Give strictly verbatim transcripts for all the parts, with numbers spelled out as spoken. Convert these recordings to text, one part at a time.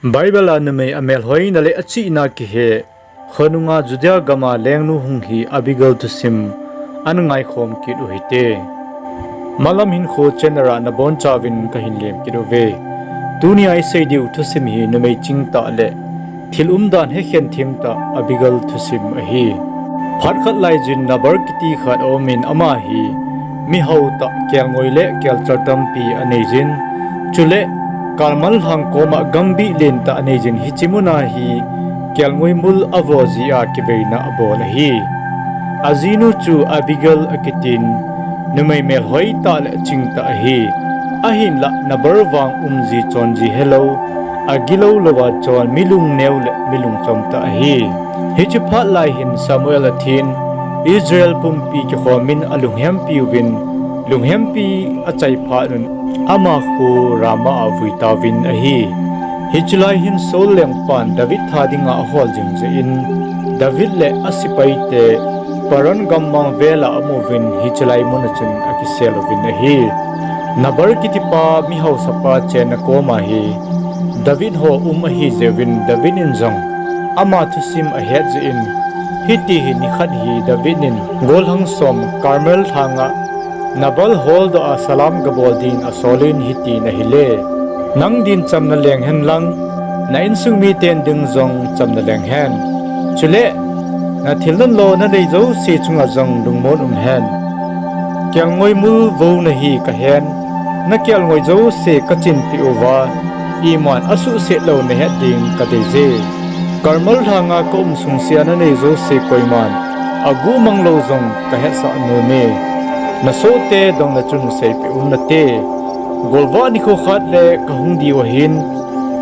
Bible a numei amelhoina le achihna kihe, khonunga Judea gama lengnu hung hi Abigail thusim ana ngaikhom kit u hite. Malam Hinkho channel a nabonchauvin kahin lem kit uve. Tunia isei diu thusim hi numei chingtah le thil umdan hekhen themtah Abigail thusim ahi. Phat khat laijin Nabal kiti khat aumin, ama hi mihao tah, kelngoi le kelchal tampi aneijin, chule Carmel lhang koma gambih lentah aneijin, hiche muna hi kelngoi mul avo jia kiveina abol ahi. Ajinu chu Abigail akitin, numei melhoi tah le chingtah ahi. Ahinlah Nabal vang umji chonji helou, agilou louva chon, mi lungneo le mi lungchomtah ahi. Hiche phat lai hin Samuel athin, Israel pumpi kikhomin alunghempi uvin, lunghempi achai phat un, ama kho Ramah a avui tauvin ahi. Hiche lai hin Saul lengpan David tha dinga ahol jing jeh in, David le asepaite Paran gammang vela amuvin, hiche lai muna chun akisel uvin ahi. Nabal kitipa mihaosapa chenna koma hi David ho um ahi jeh uvin, David in jong ama thusim ahet jeh in, hiti hi nikhat hi David in gollhang som Carmel lhanga Nabal holdoh a salam gabol din asolin hitin ahile, nang din chamna leng hen lang, na insung miten ding jong chamna leng hen. Chule, na thil nanlo nanei jouse chunga jong lungmon um hen. Kelngoi mul vo nahi kahen, na kelngoi jouse kachinpeh uva, iman asuhset lou nahet ding kadeije. Carmel lhanga kaum sungse a nanei jouse koiman aguh mang lou jong kahetsah nome. Nasohte dongna chun seipeh un nate. Golvah nikho khat le kahung diu ahin,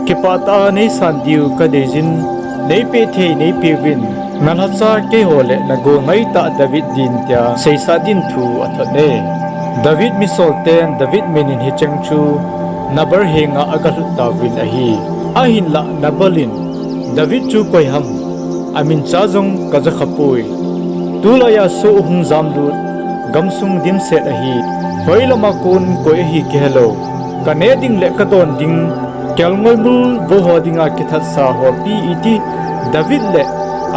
kipah tah a neisan diu kadeijin, neipeh thei neipeuvin, nalhacha keiho le nagol ngaitah David din, tia seisah din thu athot e. David misolten David min in hicheng chu Nabal henga agalhut tauvin ahi. Ahinlah Nabal in, David chu koi ham? Amincha jong kajakhapoi. Tulaiya soh hung jamlut, gamsung dimset ahi. Hoilama kon koi ahi kihelou. Kaneh ding le kadon ding, kelngoi mul vo ho dinga kithatsa hopi iti David le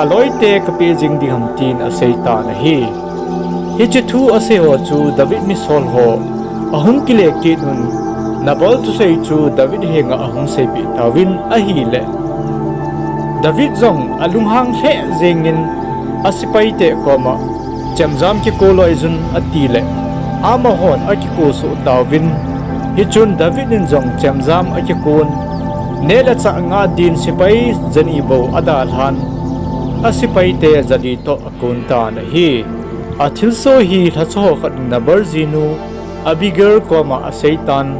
aloite kapeh jing ding ham, tin aseitan ahi. Hiche thu aseiho chu David misol ho ahung kile kit un, Nabal thusei chu David henga ahung seipeh tauvin ahile, David jong alunghang lheh jengin asepaite koma, chemjam kiko loijun, atile, amahon akiko soh tauvin. Hichun David in jong chemjam akikon, neh le chah ngah din sepai jani bou adalhan, asepaite jali toh akontan ahi. Athilsoh hi lhachaho khat in Nabal jinu Abigail koma aseitan,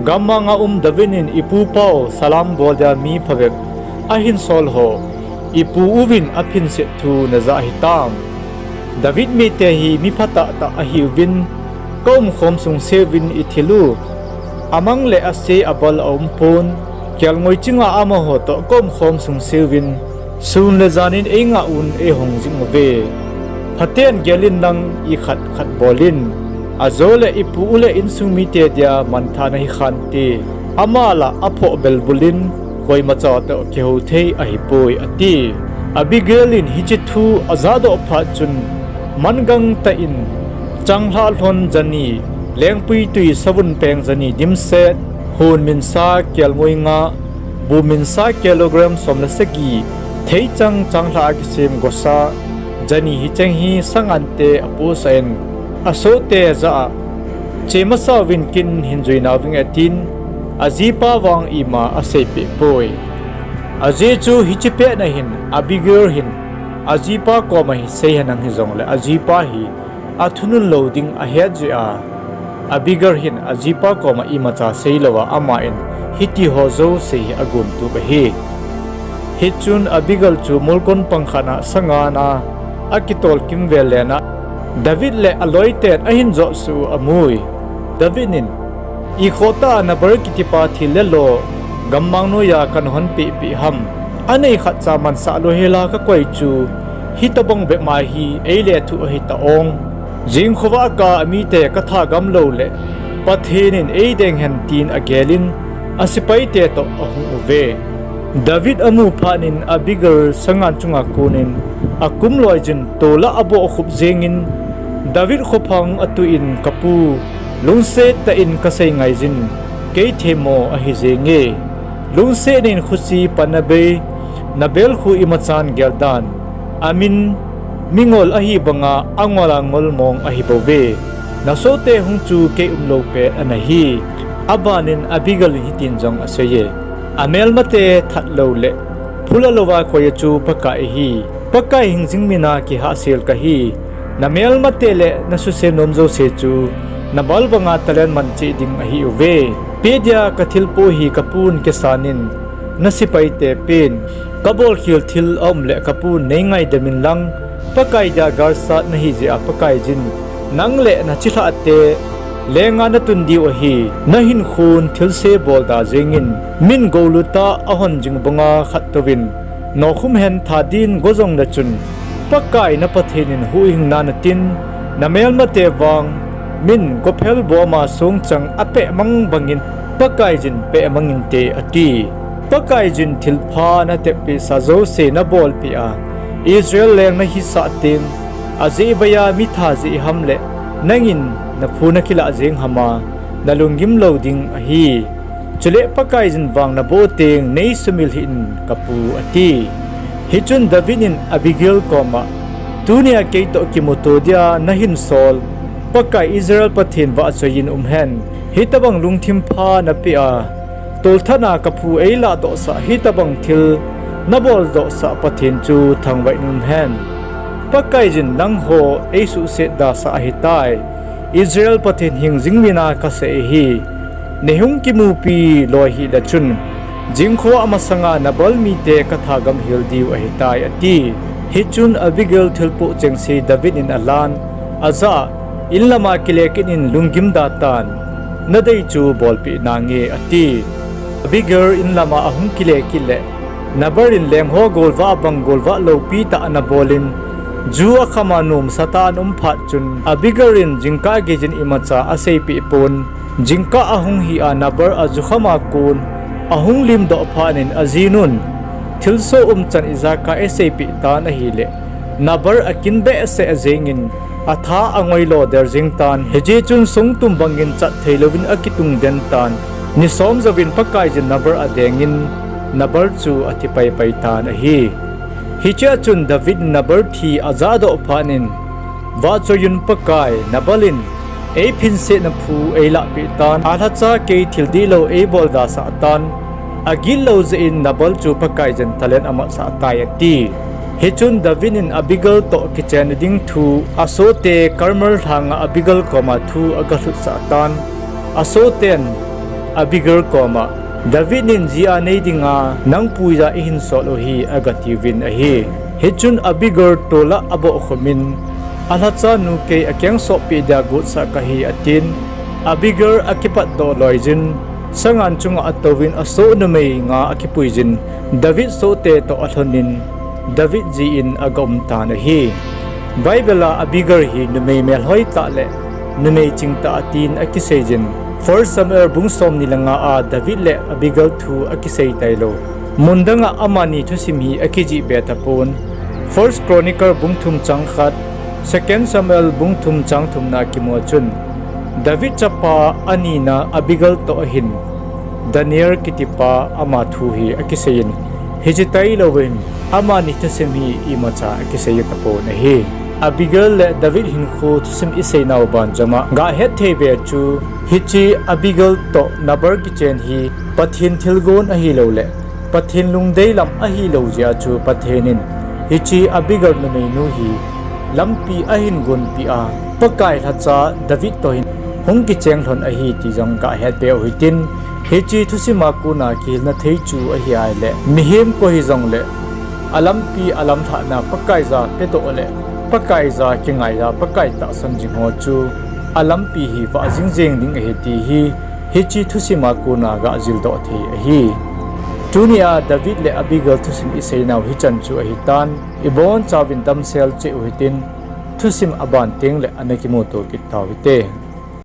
gammanga um David in ipu pao salam bol dia mi phabep ahin sol ho, ipu uvin aphinset thu najah hitam? David mite hi mi phatah tah ahiuvin, kaumkhom sungseuvin ithil u, amang le ase abal aumpon, kelngoi chinga amaho toh kaumkhom sungseuvin, sun le janin eingah un eihong jing uve. Phaten gelin lang ikhat khat bolin, ajole ipu u le insung mite dia manthahna hikhante, ama lah aphoh belbulin, koimacha toh kihou thei ahipoi, ati. Abigail in hiche thu ajahdoh phat chun, man gangtah in, changlhah lhon jani, lengpui tui savun peng jani dimset, hon minsa kelngoi nga, bu minsa kilogram som le sagi, theichang changlhah a kisem gosa jani hicheng hi sangante apohsah in, asohte jah a, che masauvin kin hin juinauvinge, tin ajipa vang ima aseipeh poi. Ajeh chu hiche petna hin Abigail hin ajipa koma hi seihenlang hijongle, ajipa hi athunun lou ding ahet jeh a, Abigail hin ajipa koma imacha seilouva, ama in hitiho jouse hi agontup ahi. Hichun Abigail chu molkon pang khat a sangana akitol kimvel lena, David le aloiten ahin jotsuh u amui. David in, ikhoh tah a Nabal kitipa thil le lo gammang noiya kana honpehpeh ham? Anei khatcha mansah lou hela kakoi chu, hitobang bep ma hi eilethuh ahita ong. Jingkhovah kah a mite katha gamlou le, Pathen in eideng hen, tin agelin, asepaite toh ahung uve. David amu phatnin Abigail sangan chunga konin akum loijin tolah abohkhup jengin, David khophang atuh in, Kapu, lungset tah in kasei ngaijin, kei themmo ahi jenge. Lungset in khusi panabei, Nabal khu imachan geldan, amin mingol ahi banga angola ngol mong ahibouve. Nasohte hung chu kei umlou pet anahi. Abanin Abigail in hitin jong aseiye, Amelmate that louleh phula louva koiya chu Pakai ahi. Pakai hingjing mina kihahsel kahi. Namelmate le nasusen nom jouse chu Nabal banga talent man cheh ding ahiuve. Peh dia kathilpoh hi kapun kisanin, nasepaite pen, kabolkhel thil aumleh kapun neingaidam inlang, Pakai dia galsat nahi jeh a Pakaiyin, nang le nachilhahte lenga natun diu ahi. Nahinkhon thilse bolda jengin, min gouluta ahon jing banga khat touvin, nokhum hen tha din go jongle chun, Pakai na Pathen in huhhingna natin, namelmate vang min gophel boma songchang apehmang bangin Pakaiyin pehmang inte, ati. Pakaiyin thilpha nateppehsa jouse nabolpeh a, Israel leng nahisah teng, ajehbaiya mitha jeh ham le nangin naphu nakilah jeng hama, nalunggim lou ding ahi. Chule Pakaiyin vang naboh teng neisumil hih in, kapu, ati. Hichun David in Abigail koma, Tunia keitoh kimuto dia nahinsol Pakai Israel Pathen vahchoiyin umhen. Hitobang lungthim pha napeh a, tolthat a kaphu eilahdohsah hitobang thil naboldohsah Pathen chu thangvah in umhen. Pakaiyin nangho eisuhset dasah ahitai. Israel Pathen hingjing mina kasei ahi. Neihung kimupi loi hihle chun, jingkho amasanga Nabal mite katha gamhel diu ahitai, ati. Hichun Abigail thilpoh chengse David in alan, ajah a, In lama kile kit in lunggim datan, nadei chu bolpeh nange, ati. Abigail in lama ahung kile kit le, Nabal in lengho golvah bang golvah loupi tah anabolin, ju akhama nomsatah ana um phat chun, Abigail in jingkah geiyin imacha aseipeh pon, jingkah ahung hi a Nabal ajukhama kon ahung limdoh phatnin ajinun, Thilsoh umchan ijakai eiseipeh tan ahile, Nabal akin behseh jengin, atha angoilo der jengtan, hiche chun songtum bangin chat theilouvin akitung den tan, ni som jouvin Pakaiyin Nabal adengin, Nabal chu athi paipai tan ahi. Hichea chun David in Nabal thi ajahdoh phatnin, Vahchoiyun Pakai, Nabal in eiphinsetna phu eilahpeh tan, alhacha kei thil dihlou eiboldasah tan, agitlou jeh in Nabal chu Pakaiyin talent amatsah tai, ati. Hichun David in Abigail toh kichenna ding thu asohte Carmel lhanga Abigail koma thu agalhutsah tan, asohten Abigail koma, David in jia nei dinga nang puija eihinsol u hi, agatiuvin ahi. Hichun Abigail tolah abohkhumin, alhacha nu kei akengsoppi dia gotsah kahi, atin. Abigail akipatdoh loiyin, sangan chunga atouvin asoh numei nga akipuiyin, David sohte toh alhonin, David ji in agaumtan ahi. Bible a Abigail hi numei melhoi tah le numei chingtah atin akiseiyin, First Samuel bung somni le nga a David le Abigail thu akisei tailou. Mundanga amani thusim hi akijihbe tapon. First Chronicle bung thum chang khat, Second Samuel bung thum chang thumna kimu a chun, David chapa anina Abigail toh ahin, Daniel kitipa ama thu hi akiseiyin, hiche tailouvin amani thusim hi imacha akisei tapon ahi. Abigail le David hinkho thusim iseinau banjoma gahet theibe chu, hiche Abigail toh Nabal kichen hi Pathen thilgon ahiloule Pathen lungdei lam ahilou jeh a chu Pathen in hiche Abigail numeinu hi lampi ahin gonpeh a, Pakai lhacha David toh hin hung kicheng lhon ahi ti jong gahetpeh u hitin, hiche thusima kona kihilna thei chu ahi ahile, mihem koi hijongle alampi alamlhahna Pakaiya pedoh le Pakaiya kingaiya Pakai tahsan jing ho chu alampi hi vah jingjeng ding ahi ti hi hiche thusima kona gajildoh thei ahi. Tunia David le Abigail thusim iseinau hichan chu ahitan, ibonchauvin damsel cheh u hitin, thusim aban tengle ana kimuto kit tau hite.